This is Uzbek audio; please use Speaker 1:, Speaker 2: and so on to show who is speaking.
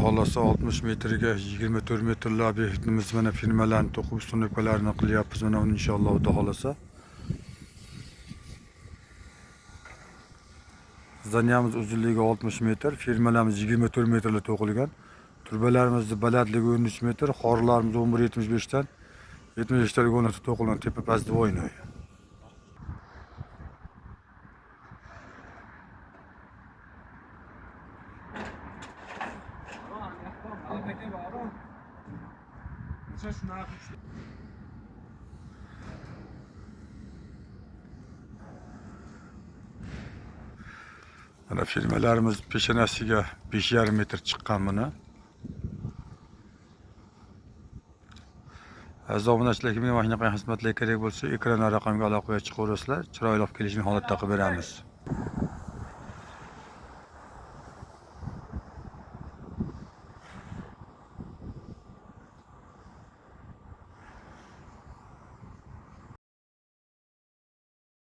Speaker 1: Xohlasa 60 metrga 24 metrli obyektimiz mana firmalarni to'qib установкalarini qilyapmiz mana uni inshaalloh Xudo xohlasa. Zdaniyamiz uzunligi 60 metr, firmalarimiz 24 metrli to'qilgan. Turbalarimizni balandligi 13 metr, xorlarimiz 11.75 dan 75 ta to'qilgan, tepa past двойной. Mana firmalarimiz peshonasiga 5,5 metr chiqqan buni. Aziz obunachilar, kimga mana shunaqa xizmatlar kerak bo'lsa, ekran raqamga aloqaga chiqaverasizlar. Chiroyli olib kelishini holatda qilib beramiz.